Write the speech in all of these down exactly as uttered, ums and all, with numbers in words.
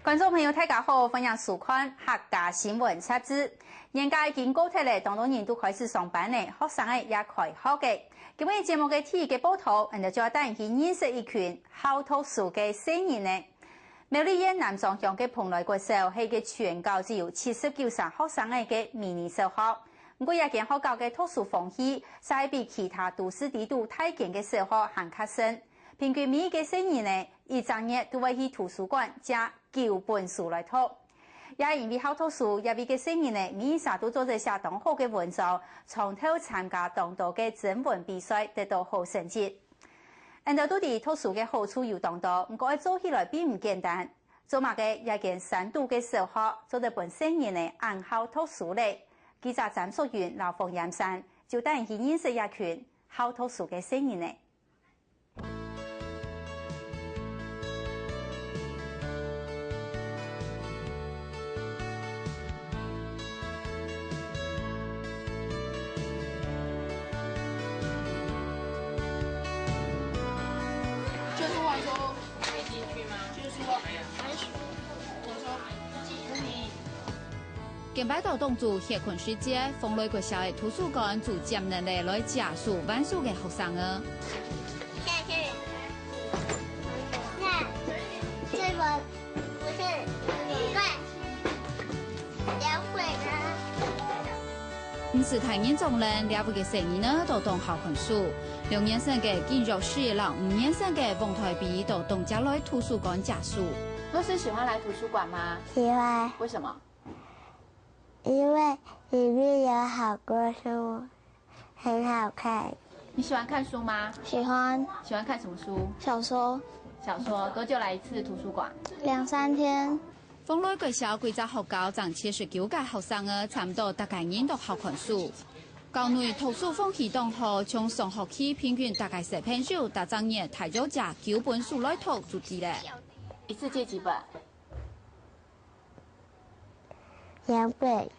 觀眾朋友，大家好，歡迎收看《客家新聞雜誌》。年假已經過忒了，當多人都開始上班了，學生仔也開學了。今晡日節目个第一个報導，𠊎等就要帶你去認識一群好讀書个細人仔。苗栗縣南庄鄉个蓬萊國小係一个全校只有七十九儕學生仔个迷你小學。毋過，這間學校个讀書風氣，實係比其他都市裡肚大間个小學還較盛。平均每一个細人仔，一隻月都會去圖書館借九本書來讀。也因為好讀書，這位个細人仔，每一儕都做得寫當好个文章，長透參加當多个徵文比賽，得到好成績。𠊎等都知讀書个好處有當多，毋過愛做起來並毋簡單。做麼个這間山肚个小學做得分細人仔恁好讀書咧？記者詹淑雲摎馮炎山就帶你去認識這群好讀書个細人仔。 就是我說，可以進去嗎？就是我，我說，你 見擺著當晝歇睏時節，豐崙國小个圖書館就接等咧來借書還書个學生仔。下去。那，這本不是，快，兩本啊。毋使大人掌等，這位个細人仔都當好看書。六年生个金玉石摎五年生个黃台比都當常來圖書館借書。老師喜歡來圖書館嗎？喜歡。為什麼？ 因為裡面有好多書，很好看。你喜歡看書嗎？喜歡。喜歡看什麼書？小說。小說，多久來一次圖書館？兩三天。豐崙國小規隻學校正七十九個學生仔，差毋多逐個人都好看書。校內讀書風氣當好，從上學期平均逐個小朋友逐隻月大約借九本書來讀就知咧。一次借幾本？ 兩本。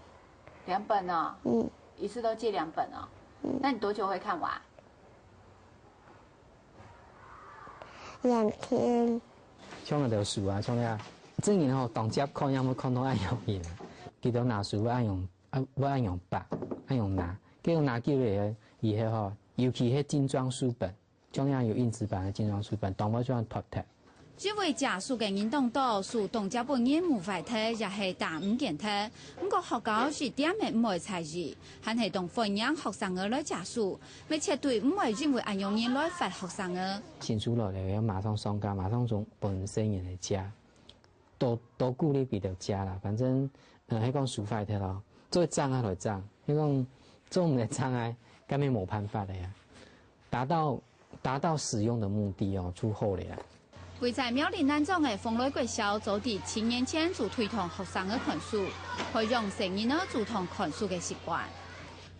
兩本哦？嗯。一次都借兩本哦？嗯。那你多久會看完？兩天。像𠊎兜書啊，像這樣，真人吼，當接看，也會看到恁樣人啊。佢兜拿書會恁樣，啊，會恁樣拔，恁樣拿。結果拿久了以後吼，尤其係精裝書本， 像恁樣有印子版个精裝書本，當會就恁脫忒。因為借書个人當多，書當接分人摸壞忒，也係打毋見忒。毋過學校係點也毋會在意，還係當歡迎學生仔來借書，乜絕對毋會因為恁樣人來罰學生仔。新書來了，要馬上上架，馬上從本身人來借。 多，多鼓勵佢兜借啦。反正，呃，係講書壞忒咯，做得整啊來整，係講做毋得整啊，根本無辦法个呀。達到，達到使用的目的哦，就好了啦。位在苗栗南庄个豐崙國小，早在七年前就推動學生仔看書，培養細人仔主動看書个習慣。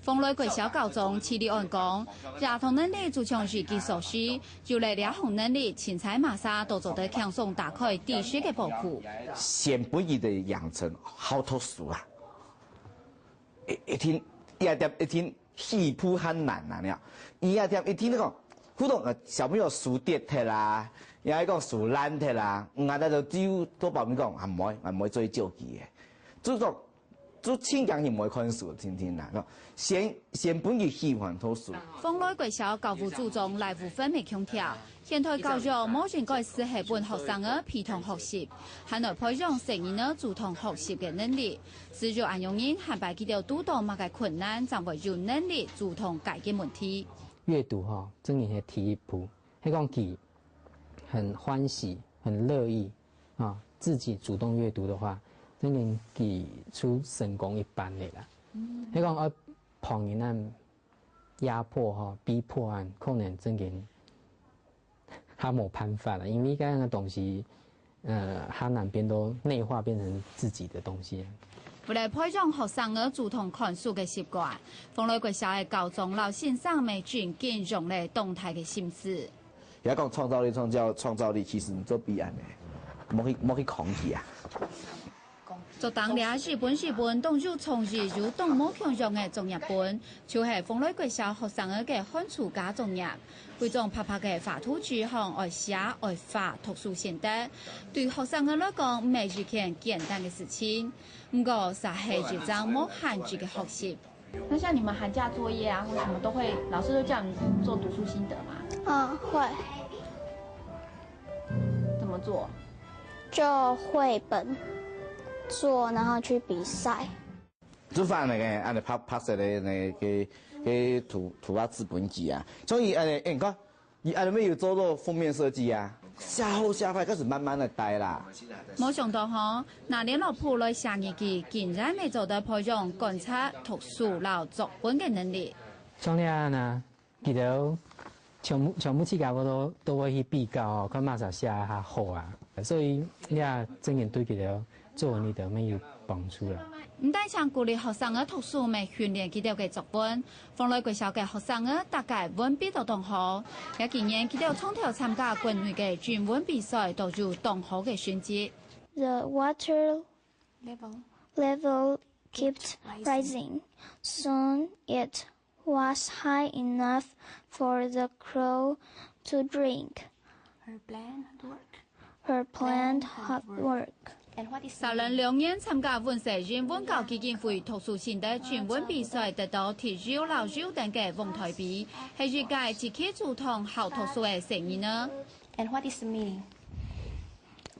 豐崙國小校長徐立安講，閱讀能力就像是基礎時， 有了這項能力，凊彩麼儕都做得輕鬆打開知識个寶庫。先分佢兜養成好讀書啊！一，一定，這點一定起步還難啊，你看，這點一定講，普通个小朋友書跌忒啦，也係講書爛忒啦，𠊎兜就只有做保密講，啊，毋會，啊，毋會做救佢个。就講 就盡驚佢毋會看書，定定啦，吼，先，先分佢喜歡讀書。豐崙國小教務組長賴武芬乜強調，現代教育無應該只係分學生仔被動學習，還愛培養細人仔主動學習个能力。只有恁樣人，下擺佢兜堵到麼个困難，正會有能力主動解決問題。閱讀吼，真个係第一步，係講佢很歡喜、很樂意 啊，自己主動閱讀的話，真个佢就成功一半了啦。係講愛旁人恁壓迫吼，逼迫恁，可能真个較無辦法啦，因為該樣个東西，呃，較難變到內化，變成自己的東西。為了培養學生仔主動看書个習慣，豐崙國小个校長摎先生乜盡經用了當大个心思。 也講創造力，創造，創造力，其實你做備案个，莫去，莫去抗拒啊。著等這一本一本當有創意又當無共樣个作業本，就係豐來國小學生仔个寒暑假作業。歸張白白个畫圖紙項愛寫愛畫讀書心得，對學生仔來講毋係一件簡單个事情，毋過煞係一種無限制个學習。那像你們寒假作業啊，或什麼都會，老師都叫你做讀書心得嗎？嗯，會。怎麼做？就繪本做，然後去比賽。做飯个，恁呢白白色个那个个圖圖畫紙本機啊，所以恁呢，哎，你看，你恁呢有做到封面設計啊，寫好寫歹，開始慢慢个帶啦。無想到吼，拿聯絡簿來寫日記，竟然會做得培養觀察、讀書摎作文个能力。像你啊，佢兜全部全部自家都都會去比較哦，看麼儕寫較好啊，所以你啊，真正對佢兜作文裡頭乜有幫助啦。毋單淨鼓勵學生仔讀書，乜訓練佢兜个作文。豐來國小个學生仔大家文筆都當好，也今年佢兜從頭參加國內个徵文比賽，都有當好个成績。 The water Level. level kept rising. Soon it was high enough for the crow to drink. Her plan had worked. Her plan had worked. And what is 小人兩年參加溫室人文教基金會讀書心得徵文比賽，得到第一摎優等个黃台比，係一個積極主動好讀書个細人仔。 And what is the meaning?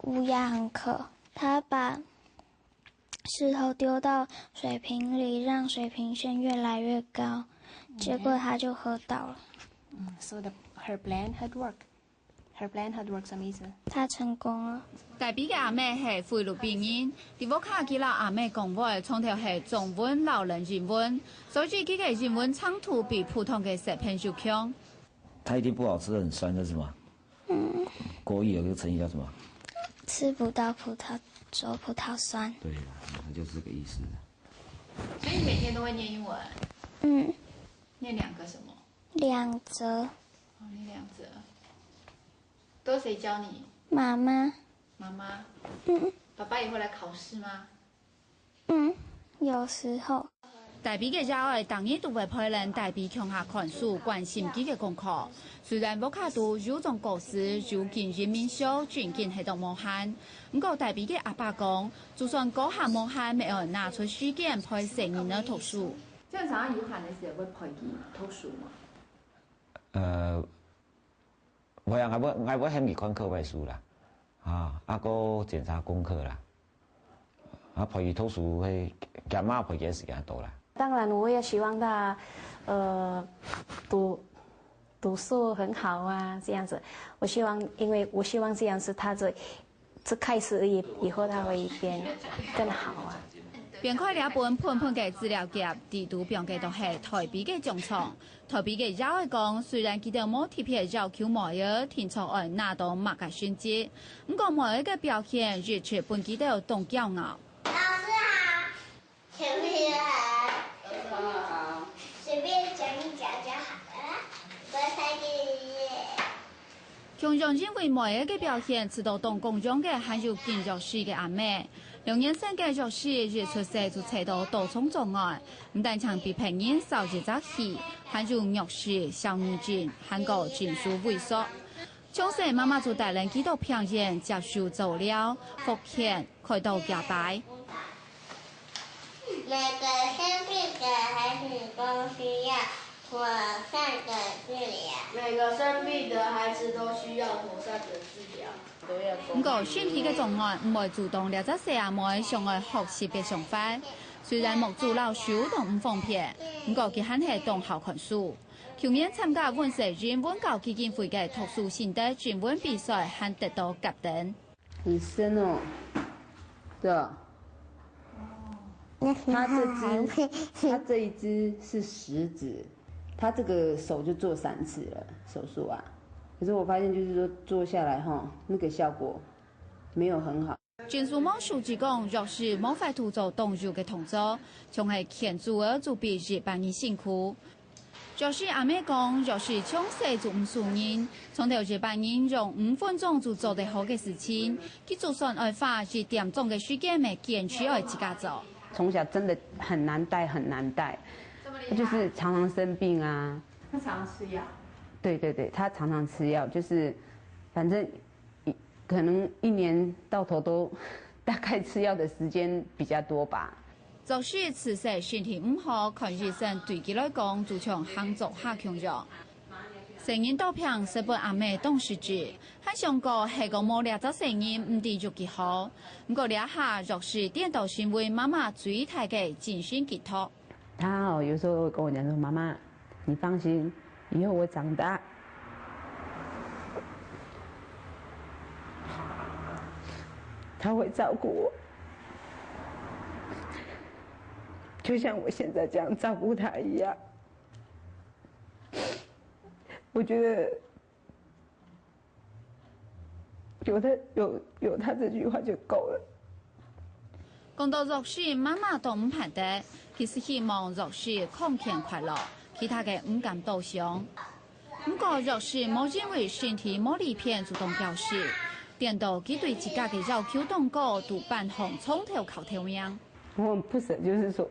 乌鸦很渴，它把石头丢到水瓶里，让水平线越来越高，结果它就喝倒了。 So the her plan had worked. Her plan had worked 什麼意思？它成功了。大比个阿姆係菲律賓人，佇屋下佢摎阿姆講話，常透係中文摎人英文，所以佢个英文程度比普通个小朋友強。它一定不好吃，很酸的是吗？嗯，国语有一个成语叫什么？吃不到葡萄说葡萄酸。对啦，它就是这个意思。所以你每天都会念英文？嗯，念两个什么？两则。哦，念两则。都谁教你？妈妈，妈妈。嗯爸爸也会来考试吗？嗯，有时候。大比个爺哀逐日都會陪等大比共下看書，關心佢个功課。雖然屋下肚有種故事，有經營民宿，正經係當無閒。毋過大比个阿爸講，就算高下無閒，乜愛拿出時間陪細人仔讀書。正常有閒个時候會陪佢讀書嗎？呃，會啊，𠊎會𠊎會喊佢看課外書啦，啊，啊，過檢查功課啦，啊，陪佢讀書，會減慢陪佢个時間多啦。当然，我也希望他，呃，读读书很好啊，这样子。我希望，因为我希望这样子，他这这开始而已，以后他会变更好啊。翻開這本歕歕个資料夾，裡肚放个都係大比个獎狀。大比个爺哀講，雖然佢兜無特別要求妹仔定著愛拿到麼个成績，毋過妹仔个表現一直分佢兜當驕傲。老师好，前面有人，随便讲一讲就好了。我才给你。共樣因為妹仔个表現，試著當光榮个還有敬弱視个阿姆。兩年生个弱視一出世就踩著多重障礙，毋單淨比別人少一隻膝，還有弱視、小兒症，還過身手萎縮。從細媽媽就帶領佢到病院接受治療、復健，開刀加擺。 每个生病的孩子都需要妥善的治疗。每个生病的孩子都需要妥善的治疗。毋過身體个障礙毋會阻擋這隻細阿妹想愛學習个想法。雖然目珠摎手都毋方便，毋過佢還係當好看書。舊年參加溫室人文教基金會个讀書心得徵文比賽，還得到甲等。很深哦，對啊。他这只，他这一只是食指，他这个手就做三次了手术啊。可是我发现就是说做下来哈，那个效果没有很好。診所無手指公，若是無法度做當有个動作，像係牽珠仔就比一般人辛苦。若是阿姆講，若是從細就毋輸人，從頭一般人用五分鐘就做得好个事情，佢就算愛花一點鐘个時間，乜堅持愛自家做。从小真的很难带，很难带，他就是常常生病啊。他常常吃药。对对对，他常常吃药，就是反正一可能一年到头都大概吃药的时间比较多吧。若是自細身體毋好，看醫生對佢來講就像行灶下共樣。細人多病，實分阿姆當失志，還想過係講無這隻細人毋知有幾好。毋過這下若是顛倒成為媽媽最大个精神寄託。他哦，有时候会跟我讲说：“妈妈，你放心，以后我长大，他会照顾我，就像我现在这样照顾他一样。”我觉得有他有有他这句话就够了。講到若是媽媽都毋盼得，其實希望若是康健快樂，其他个毋敢多想。毋過若是無因為身體無利便就當噭死，顛倒佢對自家个要求當高，都半項從頭靠頭命。我很不舍，就是说，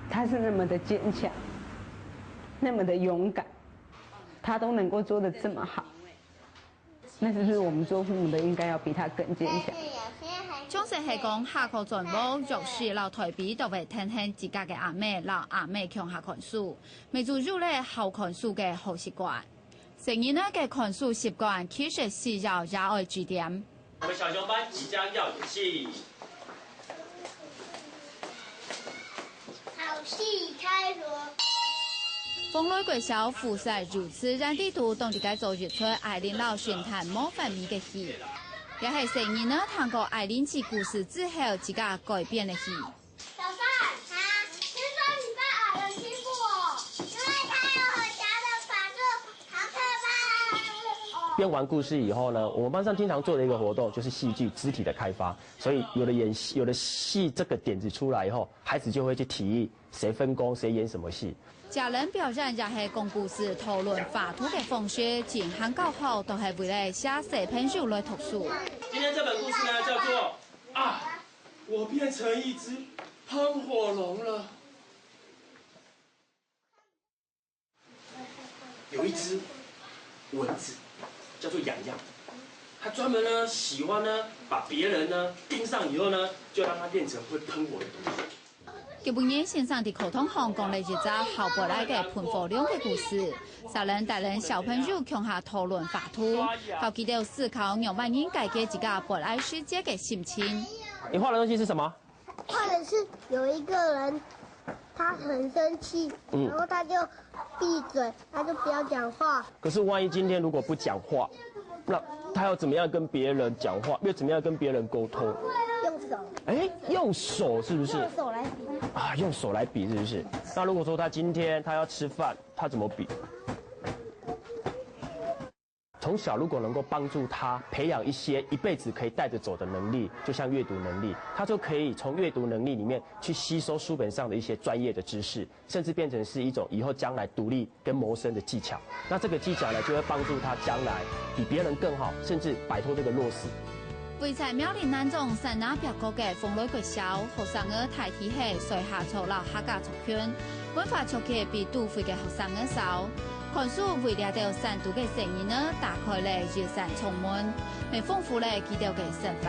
他是那么的坚强，那么的勇敢，他都能够做得这么好，那是不是我们做父母的应该要比他更坚强？從細係講下課轉屋，若是摎台北都會跈等自家个阿姆，摎阿姆共下看書，乜就有了好看書个好習慣。細人仔个看書習慣其實需要爺哀指點。我們小熊班即將要演戲。好戲開鑼。豐崙國小附設幼稚園裡肚，當地个做一齣艾琳摎神探模範味个戲。也係細人仔聽過艾琳姐故事之後，自家改編个戲。小三，啊，聽說你被矮人欺負哦，因為他有很強的法術，好可怕哦。编完故事以后呢，我们班上经常做的一个活动就是戏剧肢体的开发，所以有的演戏，有的戏这个点子出来以后，孩子就会去提议谁分工，谁演什么戏。家人表演也係講故事、討論畫圖个方式，進行教學都係為了寫細朋友來讀書。今天这本故事呢叫做啊，我变成一只喷火龙了。 有一只蚊子，叫做痒痒，它专门呢喜欢呢把别人呢叮上以后呢，就让它变成会喷火的东西。今晡日先生在課堂上講了一隻好不來个噴火龍个故事，小人帶領小朋友共下討論畫圖，教佢兜思考仰般人解決自家不來時節个心情。你画的东西是什么？或者是有一个人，他很生气，嗯然后他就闭嘴，他就不要讲话。可是万一今天如果不讲话，那他要怎么样跟别人讲话？又怎么样跟别人沟通？用手，哎，用手是不是？用手来比。啊，用手来比是不是？那如果说他今天他要吃饭，他怎么比？从小如果能够帮助他培养一些一辈子可以带着走的能力，就像阅读能力，他就可以从阅读能力里面去吸收书本上的一些专业的知识，甚至变成是一种以后将来独立跟谋生的技巧。那这个技巧呢，就会帮助他将来比别人更好，甚至摆脱这个弱势。位在苗栗南庄山林壁角个豐崙國小，學生仔大體係上下晝摎客家族群，文化觸覺比都會个學生仔少。看書為這兜山肚个細人仔打開了一扇窗門，乜豐富了佢兜个生活。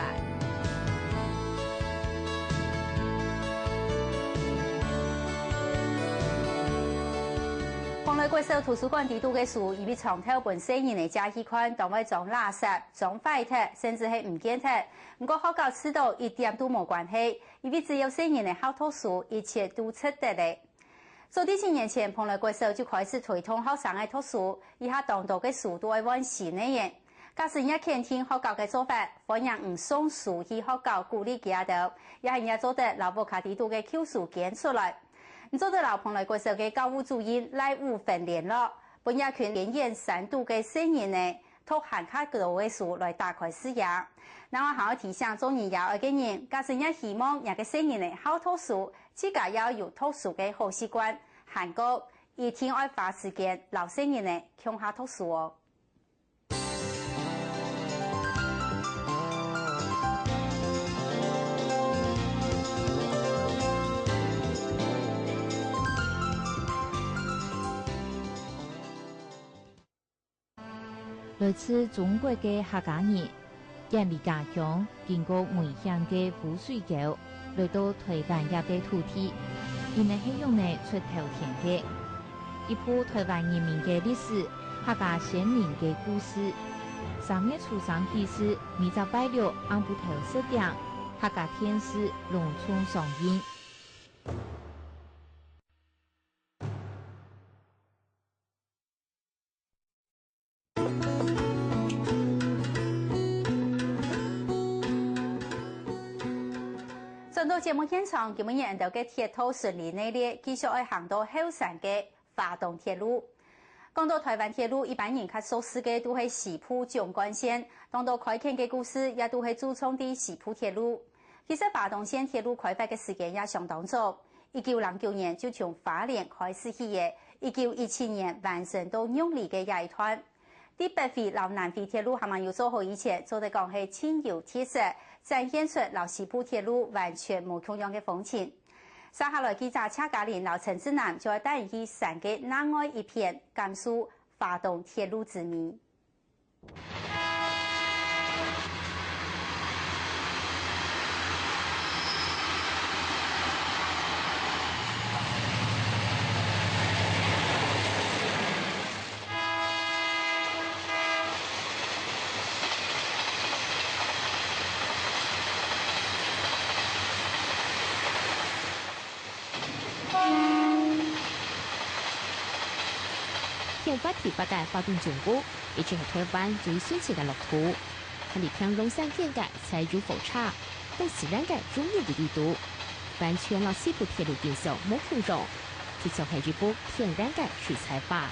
豐崙國小圖書館裡肚个書，因為長透分細人仔借去看，當會裝垃圾、裝壞忒，甚至係毋見忒。毋過學校知著一點都無關係，因為只要細人仔好讀書，一切都值得个。 早在幾年前，豐崙國小就開始推動學生仔讀書，這下當多个書都愛換新个。假使若肯定學校个做法，歡迎你送書去學校鼓勵佢兜，也係你做得摎屋下裡肚个舊書捐出來。你做得摎豐崙國小个教務主任賴武芬聯絡，分這群偏遠山肚个細人仔讀還較多个書來打開視野。另外還愛提醒做人也愛个人，假使若希望若个細人仔好讀書，自家也愛有讀書个好習慣，還過一定愛花時間摎細人仔共下讀書哦。 來自中國个客家人，遠離家鄉，經過危險个烏水溝，來到臺灣這塊土地，佢等係仰仔出頭天个？一部臺灣人民个歷史，客家先民个故事。三月初三起始，每隻拜六暗晡頭十點，客家電視隆重上映。 轉到節目現場，今晡日𠊎等个鐵道巡禮系列，繼續愛行到後山个花東鐵路。講到臺灣鐵路，一般人較熟識个都係西部縱貫線，當多開墾个故事也都係注重在西部鐵路。其實花東線鐵路開發个時間也相當早， 一九零九年就從花蓮開始起个，一九一七年完成到玉里个這一段。在北迴摎南迴鐵路還吂有做好以前，做得講係盡有特色，展現出摎西部鐵路完全無共樣个風情。接下來，記者謝嘉玲摎陳志南就愛帶你去山个另外一片，感受花東鐵路之美。 現發地發个花東縱谷，一直係臺灣最新鮮个樂土。佢等平常時間个柴油火車，到自然个融入在裡肚，完全摎西部鐵路建設無共樣，就像係一幅天然个水彩畫，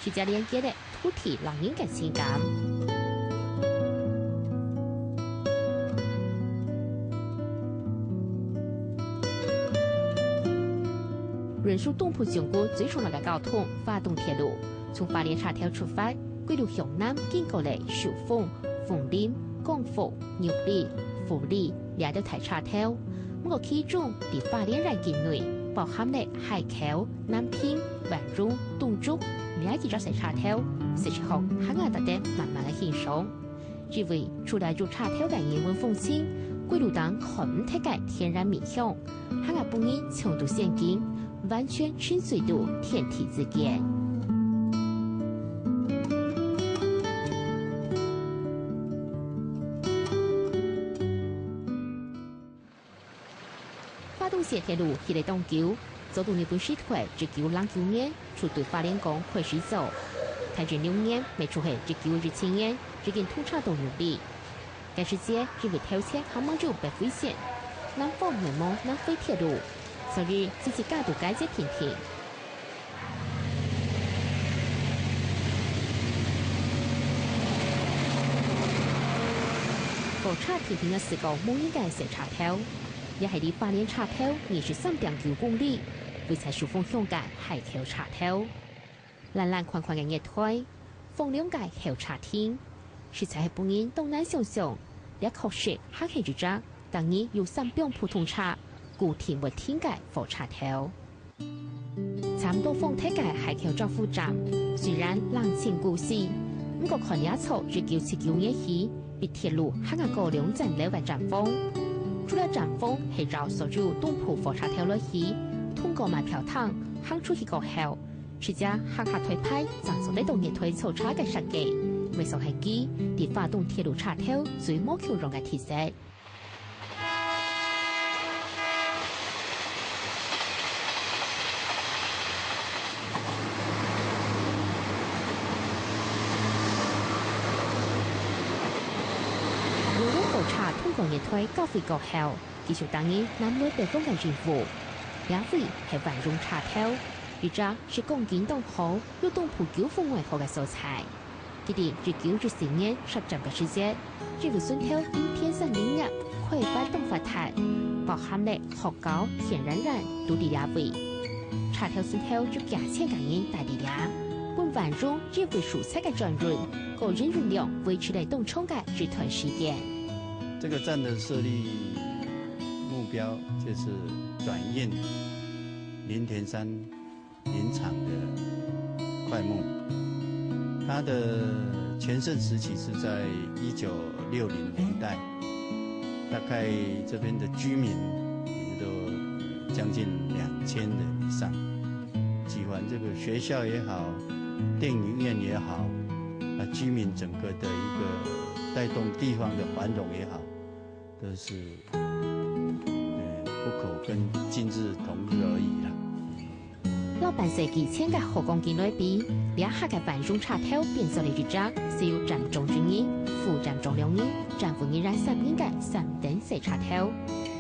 直接連結了 土地摎人个情感。論屬東部縱谷最重要个交通，花東鐵路，從花蓮車頭出發，歸路向南經過了壽豐、鳳林、光復、玉里、富里這兜大車頭。毋過其中，在花蓮縣境內，包含了海口、 南平、萬榮、東竹這幾隻細車頭，實際上還愛值得慢慢來欣賞。因為除了有車頭个人文風情，歸路頂看毋忒个天然面向，還愛分人搶到先進，完全親水到天地之間。 花東線鐵路起了當久，早到日本時代一九零九年就對花蓮港開始做，大正六年，也就係一九一七年，已經通車到玉里。該時節因為頭前還吂有北迴線，南方也無南迴鐵路，所以只係加到該節定定。 火車定定个駛過無人个細車頭，也係離花蓮車頭二十三點九公里，位在壽豐鄉个海口車頭。藍藍寬寬个月台，放亮个候車亭，實在係分人當難想像，這確實還係一隻逐日有三枋普通車固定會停个火車頭。 差毋多荒忒个海口石富站，雖然冷清孤栖，毋過看這座一九七九年起，比鐵路還較高兩層樓个站房。除了站房係照所有東部火車頭來起，通過賣票亭行出去過後，直接行下台牌，正做得到月台坐車个設計，乜算係佢在花東鐵路車頭最無共樣个特色。 無人火車通過月台交會過後，繼續擔任南來北往个任務。這位係萬榮車頭，一隻係光景當好，又東部九風外號个所在。二零一九一四年設站个時節，這位村頭因田產林業開發當發達，包含了學校、天然園都在這位。車頭村頭有幾千个人戴在這，分繁榮這位所在个轉運，過營運量維持了當長个一段時間。這個站的設立目標就是轉運林田產林場的檜木。它的全盛時期是在一九六零年代，大概這邊的居民也都將近兩千人以上。舉凡這個學校也好，電影院也好，啊，居民整個的一個帶動地方的繁榮也好，都是，呃，不可跟今日同日而語啦。摎半世紀前个河港境內比，這下个繁榮車頭變做了一隻，係有站長一人、副站長兩人、站務人員三人个三等細車頭。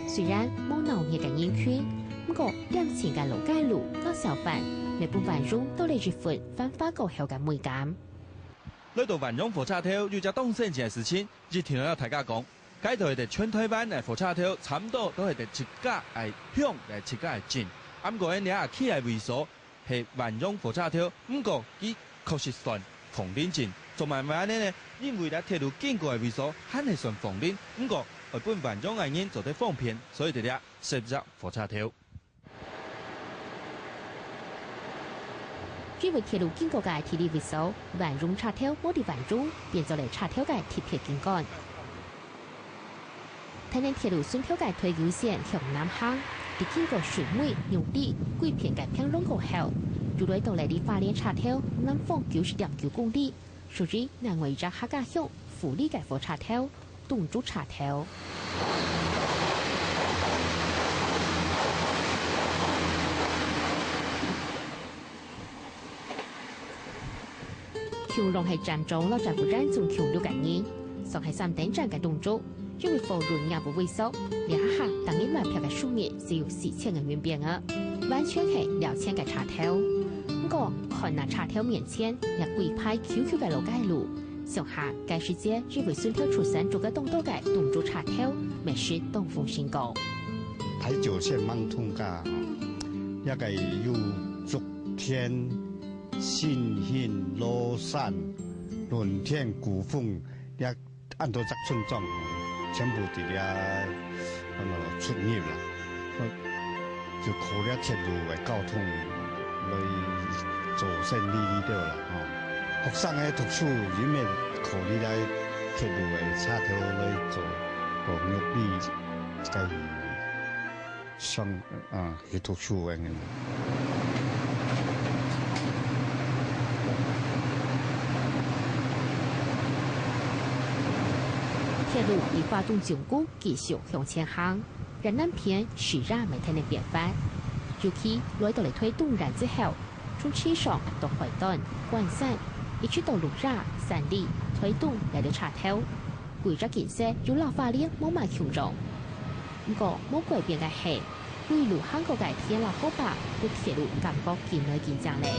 雖然無鬧熱个人群，毋過恬靜个老街路摎小販，乜分繁榮帶來一份繁華過後个美感。來到繁榮火車頭，有隻當新鮮个事情，一定愛摎大家講。 該就係在全台灣个火車頭，差毋多都係在自家个鄉、在自家个鎮。啊，毋過𠊎這下企个位所係繁榮火車頭，毋過佢確實算鳳林鎮。做麼个會恁呢呢？因為這鐵路經過个位所還係算鳳林，毋過為分繁榮个人做得方便，所以在這設一隻火車頭。 因為鐵路經過个地理位所，繁榮車頭無在繁榮，變做了車頭个特別景觀。台南鐵路脣頭个台九線向南行，在經過水尾、牛池、桂片个平路過後，就來到了離花蓮車頭南方九十點九公里，屬於另外一隻客家鄉 埔里个火車頭，東竹車頭。共樣係站長摎站務員總共六個人，上係三等站个東竹，因為貨運業務位所，這下逐日賣票个收入只有四千個銀幣啊，完全係了錢个車頭。毋過，看啊車頭面前，這規排蹺蹺个老街路， 想下，該時節，這位脣頭出生、做過當多个東竹車頭，乜係當豐盛个。台九線吂通過，這個有竹田、信興、羅山、崙田、古峰，這恁多隻村莊，全部在這，呃，出入啦。 就靠這鐵路个交通來做生理哩著啦，吼。學生个讀書，因為靠這个鐵路个車頭來做，做肉類个上，啊，去讀書个。鐵路在花東縱谷繼續向前行。 越南片時也無停个變化，尤其來到了台東縣之後，從池上到海端、關山，一直到鹿野、三立、台東這兜車頭，規隻景色有摎花蓮無麼共樣。毋過無改變个係，歸路行過个田摎河壩，分鐵路感覺緊來緊靚咧。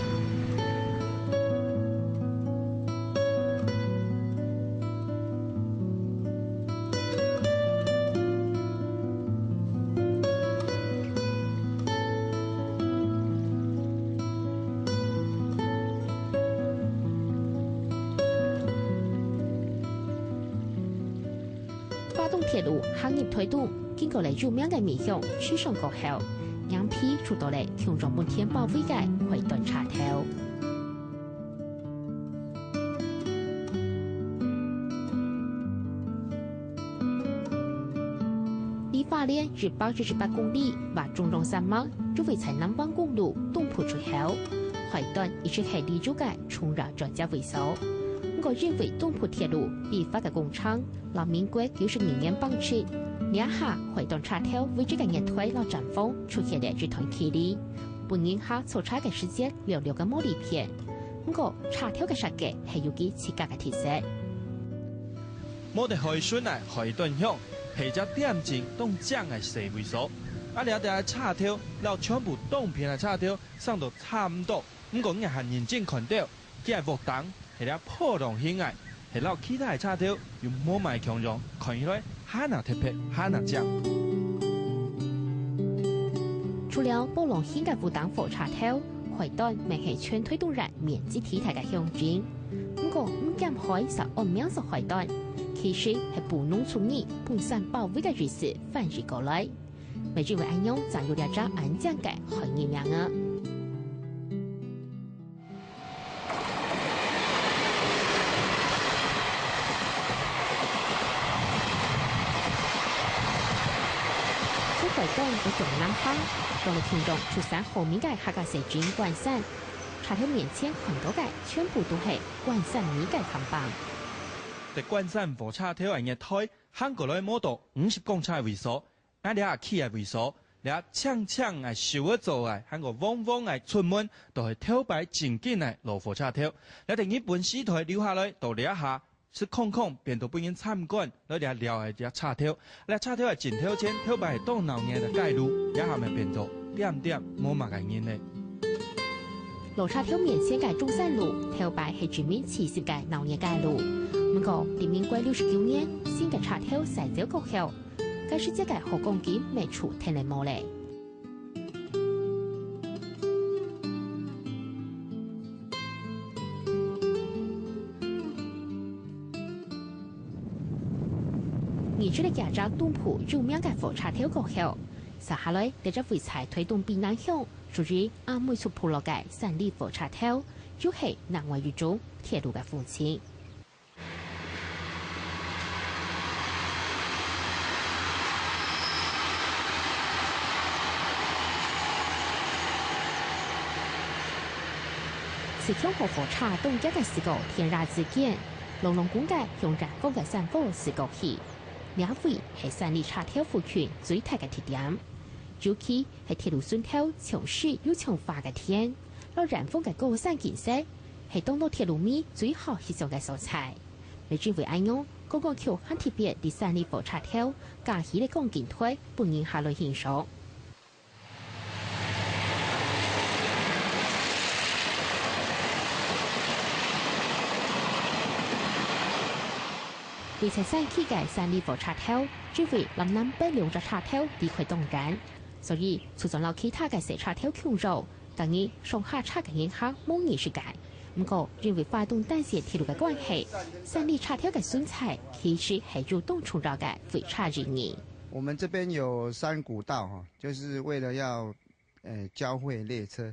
花東鐵路行入台東，經過了有名个米鄉池上過後，迎皮就到了共樣分田包圍个海端車頭。 離花蓮一百一十八公里，或中央山脈，就位在南方公路東部出口，海端一直係旅遊个重要轉接位所。毋過因為東部鐵路北伐个工程，摎民國九十二年崩塌，這下海端車頭為這个月台摎站房出現了一段距離，分人客坐車个時節略略个無利便。 毋過，車頭个設計係有佢自家个特色。無在海脣个海端鄉，係隻恬靜當靚个細位所。啊，這兜个車頭摎全部東片个車頭生到差毋多，毋過𠊎還認真看著，佢个屋頂係這波浪形个，係摎其他个車頭有無麼个共樣，看起來還較特別，還較靚。除了波浪形个烏燈火車頭，海端乜係全台東人面積最大个鄉鎮。毋過，毋敢喊佢安名做海端，其實係布農族人分散包圍个意思翻譯過來。乜因為恁樣，正有這隻恁靚个海人名啊！ 出海端个東南下，到了屏東十三公里个客家細鎮關山，車頭面前看到个全部都係關山米个看板。在關山火車頭个月台，行過來無到五十公尺个位所， 𠊎這下企个位所，這青青个樹仔做个，還過黃黃个出門，都係頭擺正經个老火車頭。這在日本時代留下來，到這下，係空空變到分人參觀，來這尞个這車頭。這車頭个正頭前，頭擺係當鬧熱个街路，這下乜變到恬恬，無麼个人咧。老車頭面前个中山路，頭擺係殖民時期个鬧熱街路。毋過，在民國六十九年，新个車頭徙走過後， 該時節个好光景乜就停了無咧。日出了這隻東部有名个火車頭過後，接下來，這隻位在台東卑南鄉，屬於阿美族部落个三里火車頭，又係另外一種鐵路个風情。 自強號火車當遽个駛過田野之間，隆隆滾个向遠方个山坡駛過去。這位係三里車頭附近最大个特點，尤其 係鐵路脣頭像樹又像花个田，摎遠方个高山景色，係當多鐵路迷最好翕相个所在。乜因為恁樣，觀光局還特別在三里火車頭架起了觀景台，分人下來欣賞。 位在山區个三里火車頭，只為摎南北兩隻車頭離開當遠，所以就算摎其他个細車頭共樣，逐日上下車个人客無異樣个。毋過，因為花東單線鐵路个關係，三里車頭个存在其實係有當重要个回車意義。我們這邊有三股道哈，就是為了要，呃，交匯列車，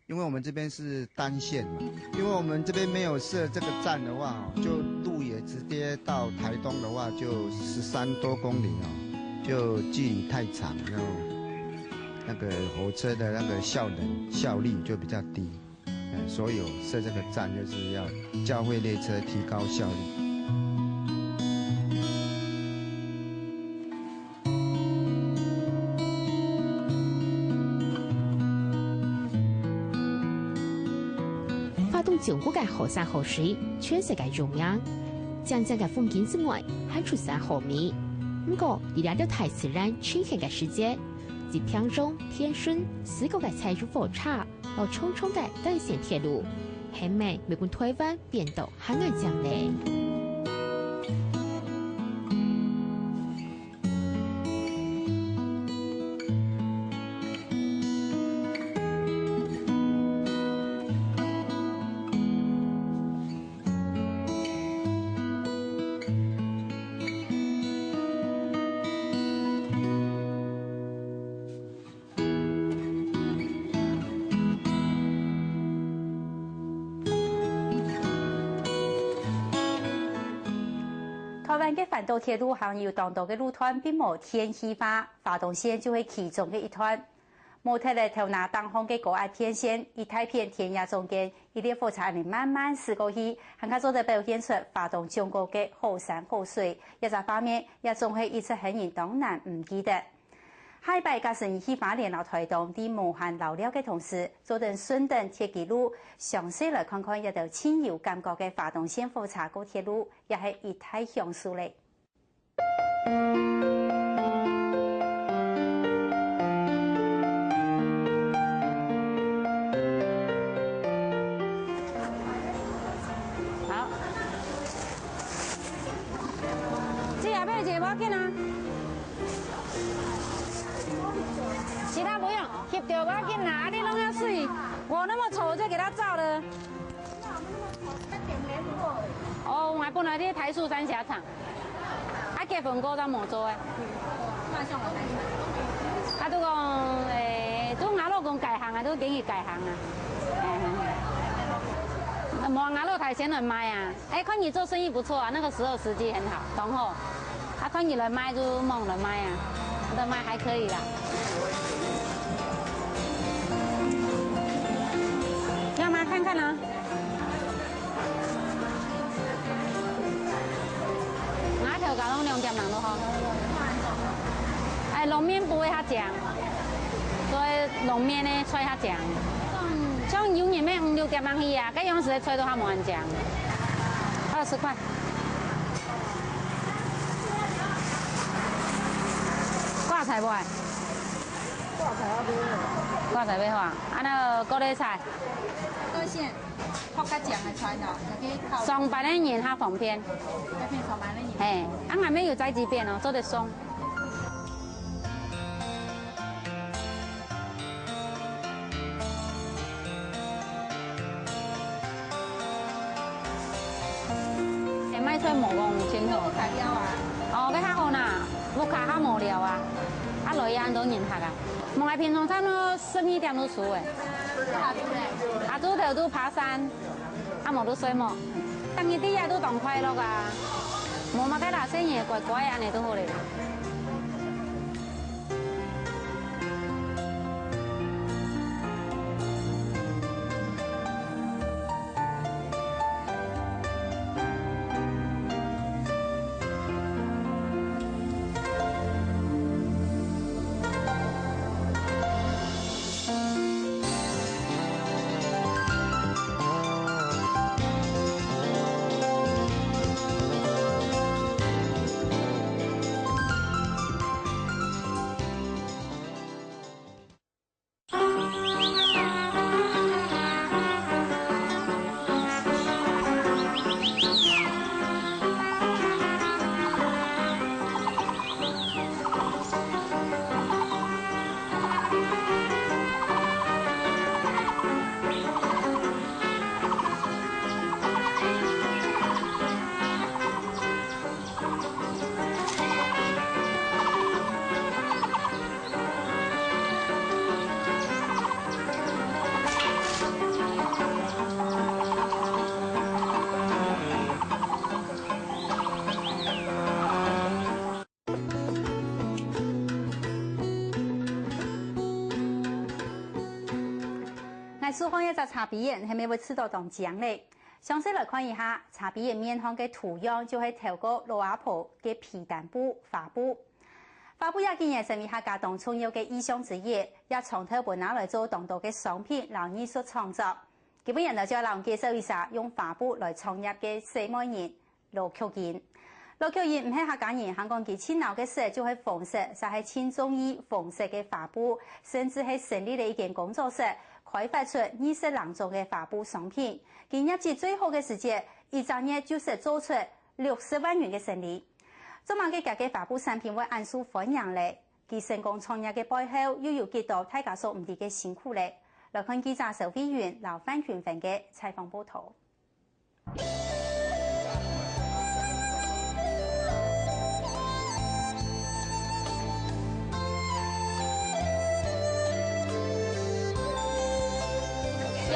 因為我們這邊是單線嘛，因為我們這邊沒有設這個站的話哦，就路也直接到台東的話，就十三多公里哦，就距離太長，然後那個火車的那個效能、效率就比較低。嗯，所以有設這個站，就是要交匯列車，提高效率。 花東縱谷个好山好水，全世界有名。靚靚个風景之外，還出產好米。毋過，在這兜大自然呈現个世界，在屏東、天順、四國个柴油火車，摎長長个單線鐵路，係毋係乜分臺灣變到還恁靚咧？ 臺灣个環島鐵路還有當多个路段並無電氣化，花東線就係其中个一段。無忒了頭那頂項个高壓電線，一大片田野中間，一列火車恁呢慢慢駛過去，還較做得表現出花東縱谷个好山好水，這隻畫面也總係一直喊人當難毋記得。 下一擺假使你去花蓮摎臺東，在無閒遶尞个同時，做得順等鐵枝路，詳細來看看這兜盡有感覺个花東線火車過鐵路，也係一大享受咧。妹姐，不要紧啊。其他不用，翕到不要紧啦，啊，你弄个水，我那么丑，我就给他照了。哦，我本來在台塑三峽廠，啊，結婚過到某州的。啊，都講，誒，都𠊎老公改行啊，都建議改行啊。哎，哎，哎。無，𠊎老弟先來賣啊。 哎，看你做生意不錯啊，那個時候時機很好，當好。啊，看你來賣就忙來賣啊，你的賣還可以啦。要嗎？看看啊。𠊎頭家弄兩點零就好。哎，滷麵不會較靚。 所以滷麵个菜較靚。像有人賣五六點零去啊，該樣式个菜都較無恁靚。二十塊。芥菜無？芥菜愛買。芥菜買好啊。啊，那个高麗菜。高麗菜。 泡較靚个菜哦，就去泡。上班个人較方便。較方便上班个人。嘿，啊，𠊎兜有宅急便哦，做得送。哎，賣菜無講清楚。有材料啊。哦，該較好啦，屋下較無聊啊。啊，來也恁多人客啊。𠊎平常差不多十二點就出誒。阿珠頭都爬山。 啊，無就睡目，逐日在這都當快樂啊！無麼个啦，細人乖乖恁呢就好咧。 𠊎手項這隻茶杯仔，係毋係會試著當靚咧？詳細來看一下，茶杯仔面項个圖樣就係透過老阿婆个被單布、花布。花布也既然成為客家當重要个意象之一，也常透分拿來做當多个商品摎藝術創作。今晡日𠊎就愛摎你介紹一下用花布來創業个細妹人， 羅菊英。羅菊英毋係客家人，還講佢盡惱个色就係紅色，就係盡中意紅色个花布，甚至係成立了一間工作室，開發出二十零種个花布商品。佢業績最好个時節，一隻月就識做出六十萬銀个生理。做麼个佢个花布產品會恁受歡迎咧？佢成功創業个背後，又有幾多大家所毋知个辛苦咧？來看記者蕭慧雲摎范群芬个採訪報導。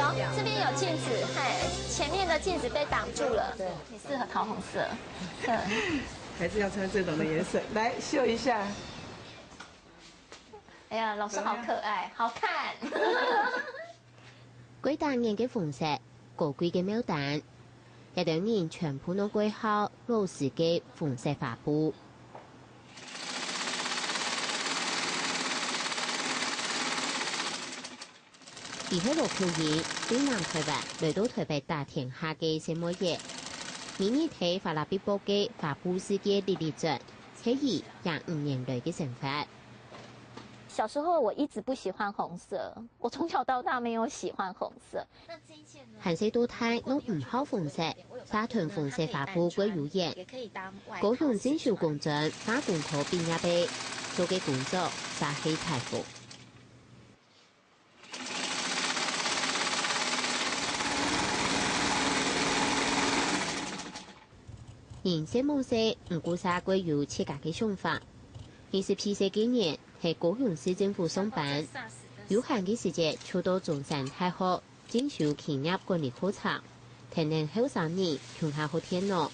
有，這邊有鏡子，嘿，前面的鏡子被擋住了。你適合桃紅色。嗯。還是要穿這種的顏色。來，秀一下。哎呀，老師好可愛，好看。 蓋打眼个紅色，高貴个牡丹，這兜人全部攏蓋好老師个紅色花布。佢係羅菊英，對南臺灣來到臺北打天下个細妹仔，每日在花剌必駁个花布世界裡裡轉， 開始廿五年來个生活。小时候我一直不喜欢红色，我从小到大没有喜欢红色。 還細到大，攏毋好紅色，沙屯紅色花布過有緣。高雄正修工專化工科畢業个，做个工作就係裁縫。人細無細，毋過煞過有自家个想法。二十四歲該年，係高雄市政府上班，有閒个時節就到中山大學 進修企業管理課程，跈等後生人共下學電腦。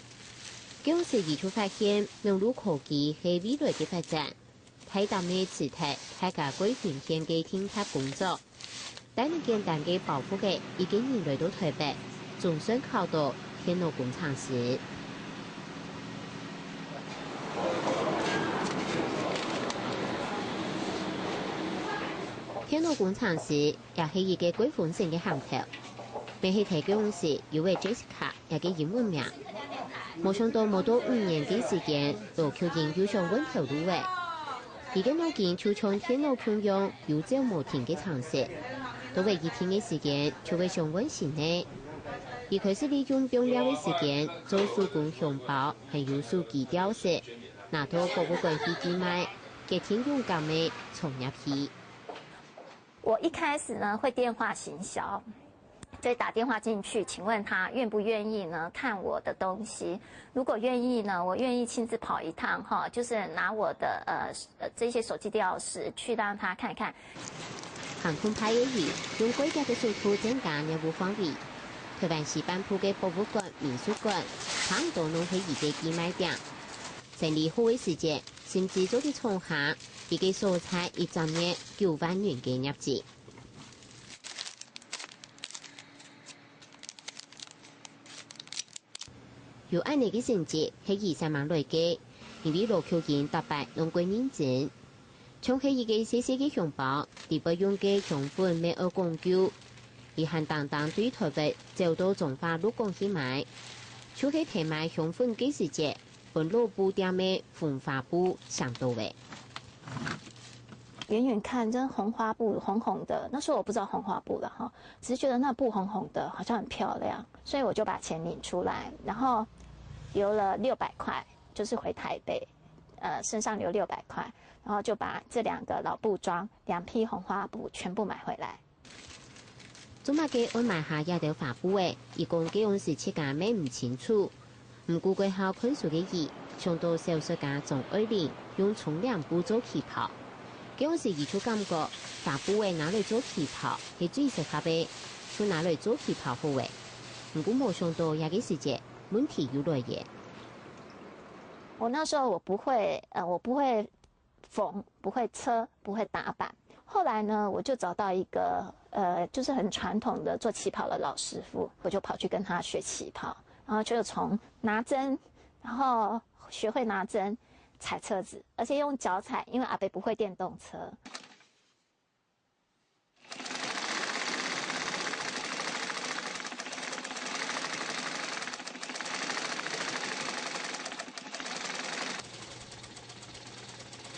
該央時佢就發現，網路科技係未來个發展，大膽个辭忒大家過分厭个定疊工作，帶等簡單个包袱仔，一個人來到臺北，總算考到電腦工程師。電腦工程師 也係一個蓋風神个行頭。乜係在該央時有位Jessica這個英文名。無想到無到五年个時間，羅菊英又想換頭路了。佢个腦筋就像電腦共樣，有走無停个程式。到了一定个時間，就會想換新个。佢開始利用放尞个時間，做手工香包，還有手機吊飾，拿到博物館去寄賣，決定勇敢个創業去。 我一開始呢會電話行銷，就打電話進去，請問他願不願意呢看我的東西。如果願意呢，我願意親自跑一趟哈，就是拿我的呃呃這些手機吊飾去讓他看看。行動派个佢，用較遽个速度增加業務範圍。臺灣西半部个博物館、美術館，差毋多攏係佢个寄賣點。生理好个時節，甚至做得創下一個所在一隻月九萬元个業績。 有恁仔个成績，係佢煞猛來个，因為羅菊英逐擺攏過認真。像係一個細細个香包，裡背用个香粉乜愛講究，佢還單單對臺北走到彰化鹿港去買，就係在買香粉个時節，分老布店个紅花布唌到了。遠遠看，真紅花布紅紅的，那時候我不知道紅花布了哈，只是覺得那布紅紅的，好像很漂亮，所以我就把錢領出來，然後留了六百塊，就是回台北，呃，身上留六百塊，然後就把這兩個老布莊、兩批紅花布全部買回來。 做麼个愛買下這兜花布仔，佢講該央時自家乜毋清楚。毋過過好看書个佢，想到小說家張愛玲用窗簾布做旗袍。該央時佢就感覺花布仔拿來做旗袍係最適合个，就拿來做旗袍好了。毋過無想到這個時節，問題又來了。我那時候我不會，呃，我不會 縫，不會車，不會打版。後來呢，我就找到一個呃，就是很傳統的做旗袍的老師傅，我就跑去跟他學旗袍，然後就從拿針，然後學會拿針、踩車子，而且用腳踩，因為阿伯不會電動車。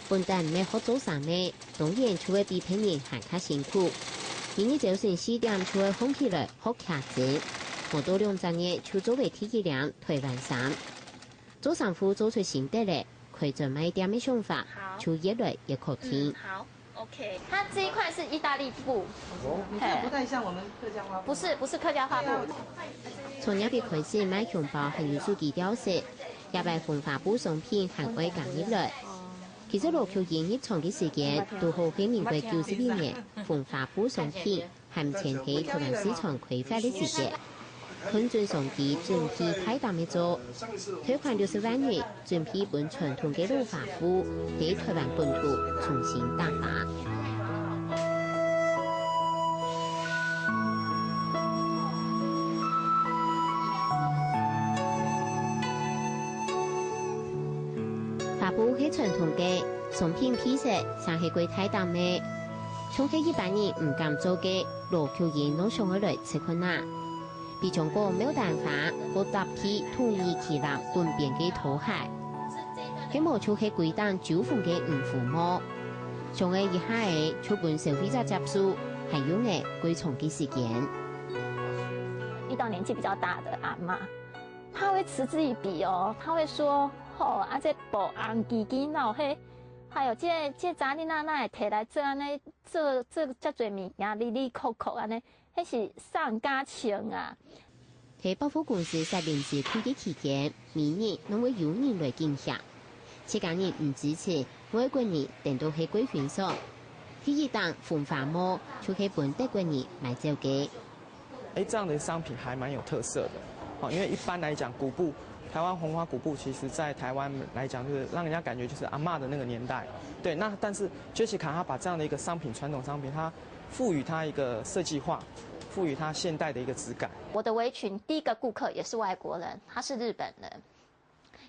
本旦乜學做衫仔，當然就會比別人還較辛苦。日日朝晨四點就會䟘起來學徛身，無到兩隻月就做會第一領臺灣衫。做衫褲做出心得了，開專賣店个想法就越來越確定。OK，它這一塊是意大利布，哦，你看不太像我們客家花布。不是，不是客家花布。從這位開始賣香包還有手機吊飾，這擺紅花布商品還愛加入來。其實羅菊英入場个時間，拄好係民國九十一年紅花布商品還毋曾在臺灣市場開發个時節。 看準商機，準備大膽个做，頭款六十萬元，準備分傳統个老花布，在臺灣本土重新打打。花布係傳統个，商品配色正係過大膽个，像係一般人毋敢做个，羅菊英攏想愛來試看啊。 比將過牡丹花，或搭配統一旗艦本邊个拖鞋。係無就係規頂酒紅个漁夫帽。像个一下仔就分消費者接受，還用了幾長个時間。遇到年紀比較大的阿嬷，她會嗤之以鼻哦，她會說：「吼，啊這布紅記記腦，嘿，還有這這查某囡仔哪會提來做安尼，做做遮濟物件，哩哩硞硞安尼，迄是上加穿啊。」在百貨公司設臨時櫃个期間，每日攏會有人來競價。自家人毋支持，外國人等到係貴分爽。第一頂紅花帽就係分德國人買走个。哎，這樣的商品還蠻有特色的。好，因為一般來講，古布，台灣紅花古布，其實在台灣來講，就是讓人家感覺就是阿嬷的那個年代。對，那但是 Jessica 她把這樣的一個商品，傳統商品，她賦予它一個設計化，賦予它現代的一個質感。我的圍裙第一個顧客也是外國人，他是日本人。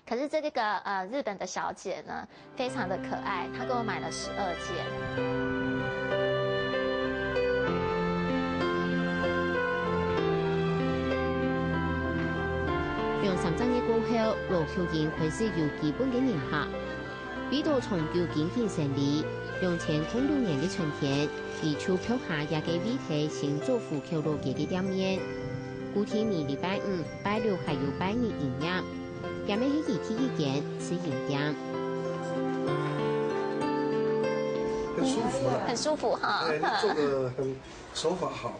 可是這個呃日本的小姐呢，非常的可愛，她給我買了十二件。兩三隻月過後，羅菊英開始有基本个人客。為著長久經營生理，兩千空六年个春天，佢就拍下這个位在新竹湖口老街个店面。固定每禮拜五、拜六還有拜日營業。這乜係佢第一間試營店。很舒服啊。很舒服哈。哎，你做的很手法好，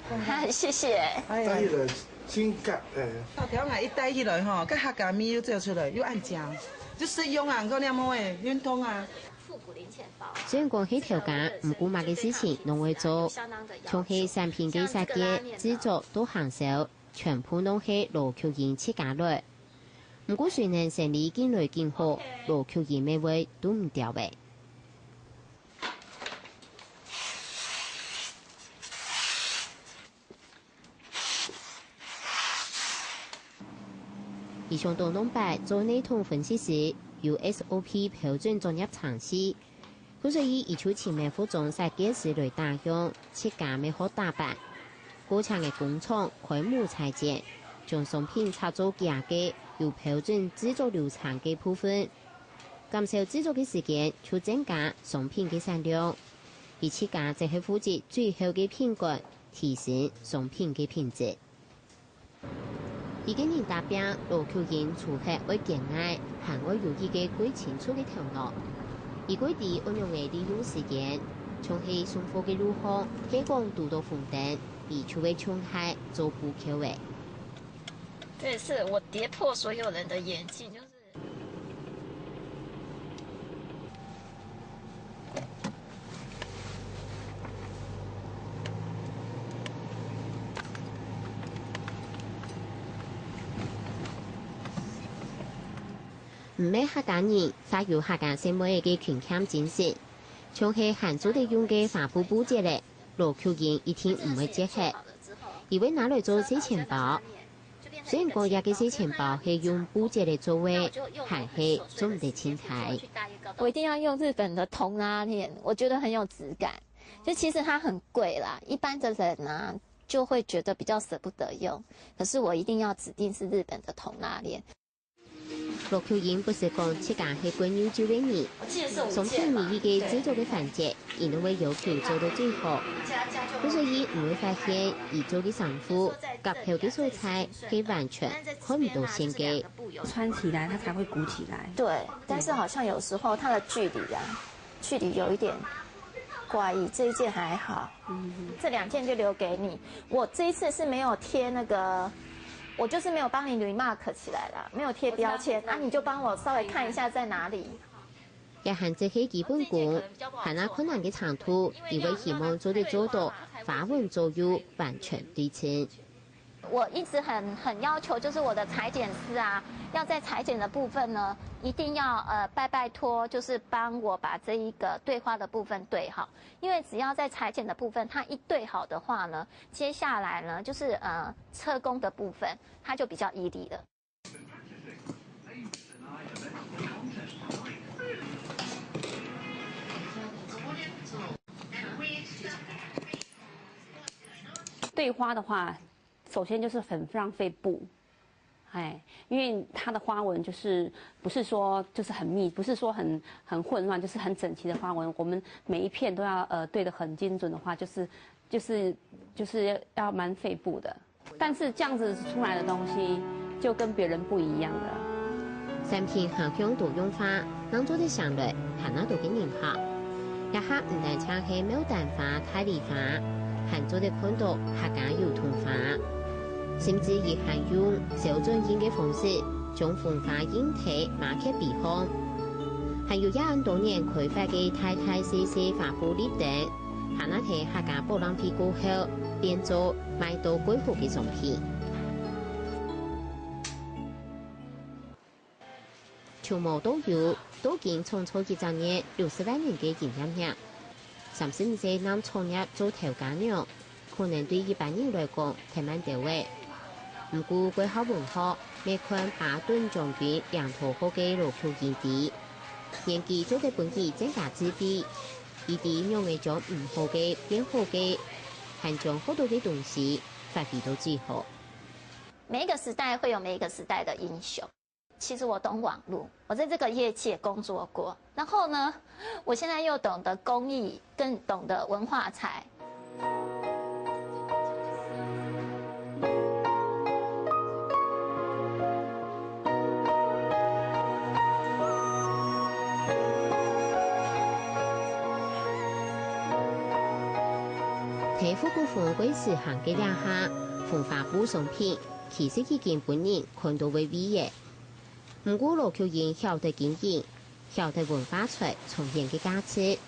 谢谢。戴起来真夹哎。到台湾来一戴起来吼，跟客家味又走出来，又按讲，就适用啊，你看那么哎，运动啊。复古零钱包。雖然講係頭家，毋過麼个事情攏會做，像係產品个設計、製作到行銷，全部攏係羅菊英自家來。毋過雖然生理緊來緊好，羅菊英乜會堵毋牢欸。 佢想到往擺做內容分析時，有SOP標準專業程序，故所以佢就請了服裝設計師來打樣，自家乜學打扮。過請个工廠開模裁剪，將商品拆做幾下个，有標準製作流程个部分。減少製作个時間，就增加商品个產量。佢自家則係負責最後个品管，提升商品个品質。 一個人打拚，羅菊英除忒愛堅毅，還愛有一個較清楚个頭腦。佢較知愛仰仔利用時間，像係送貨个路項，係講堵到紅燈，佢就會衝下做補救个。这也是我跌破所有人的眼镜，就是。 毋係客家人，發有客家細妹仔个勤儉精神，像係還做得用个花布布節仔，羅菊英一定毋會折忒。佢會拿來做細錢包。雖然講這個細錢包係用布節仔做个，還係做毋得盡大。我一定要用日本的同拉鏈，我觉得很有质感。就其实它很贵啦，一般的人啊就会觉得比较舍不得用，可是我一定要指定是日本的同拉链。 羅菊英不時講自家係慣用舊个人，相信每一個製作个環節，佢都會要求做到最好。故所以你會發現，佢做个衫褲、夾口个所在係完全看毋到線个。穿起来它才会鼓起来。对，但是好像有时候它的距离啊，距离有一点怪异。这一件还好，这两件就留给你。我这一次是没有贴那个，我就是没有帮你 remark 起来啦，没有贴标签，啊，你就帮我稍微看一下在哪里。這還只係基本功，還較困難个程度，佢會希望做得做到花紋左右完全對稱。我一直很很要求，就是我的裁剪师啊，要在裁剪的部分呢，一定要呃拜拜托，就是帮我把这一个对花的部分对好，因为只要在裁剪的部分它一对好的话呢，接下来呢就是呃车工的部分它就比较 easy 了。 对花的话，首先就是很浪费布，哎，因为它的花纹就是不是说就是很密，不是说很很混乱，就是很整齐的花纹。我们每一片都要呃对得很精准的话，就是就是就是要蛮费步的。但是这样子出来的东西就跟别人不一样了。产品行向多样化，能做得省來還較多个人客。這下毋單淨係牡丹花、大麗花，還做得看到客家油桐花，甚至於還用小轉印个方式，將紅花印在馬克杯項。還有這恁多年開發个大大細細花布立等，還較在客家博覽會過後，變做賣到蓋好个商品。 從無到有，到今創造一隻月六十萬銀个營業額。三十五歲正創業做頭家娘，可能對一般人來講忒慢兜仔。毋過，國校文學乜看巴頓將軍領導好个羅巧瑩知，年紀做得分佢增加智慧，佢知仰仔將毋好个變好个，還將學到个東西發揮到最好。每一个时代会有每一个时代的英雄。 其实我懂网络，我在这个业界工作过。然后呢，我现在又懂得工艺，更懂得文化财。在復古風蓋時行个這下，紅花布商品其實已經分人看到會畏仔。 毋過羅巧瑩曉得經營，曉得文化財長遠个價值。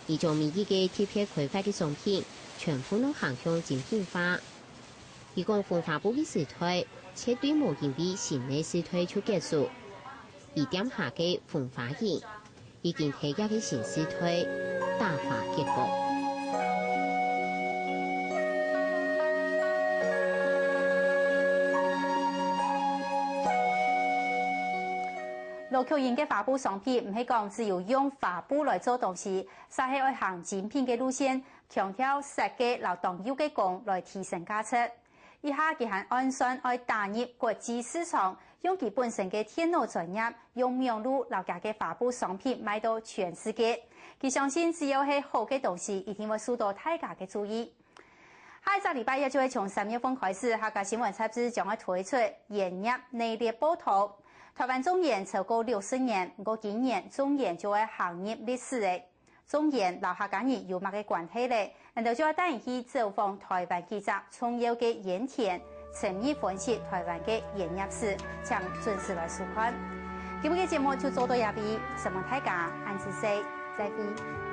佢將每一個特別開發个商品，全部都行向精品化。佢講紅花布个時代，絕對無因為新个時代就結束。佢店下个紅花印， 已經在這個新時代打花結果。羅巧瑩个花布商品毋係講只有用花布來做東西，煞係愛行精品个路線，強調設計摎當幼个工來提升價值。 這下佢還按算愛打入國際市場，用佢本身个電腦專業，用網路摎厥个花布商品賣到全世界。佢相信只要係好个東西，一定會受到大家个注意。下一隻禮拜一就會從三月份開始，客家新聞雜誌將會推出鹽業系列報導。台灣種鹽超過六十年，毋過今年種鹽就會行入歷史了。 種鹽摎客家人有麼个關係呢？𠊎兜就愛帶你去走訪台灣幾隻重要个鹽田，深入分析台灣个鹽業史，請準時來收看。今日个節目就做到這位，承蒙大家，恁仔細，再會。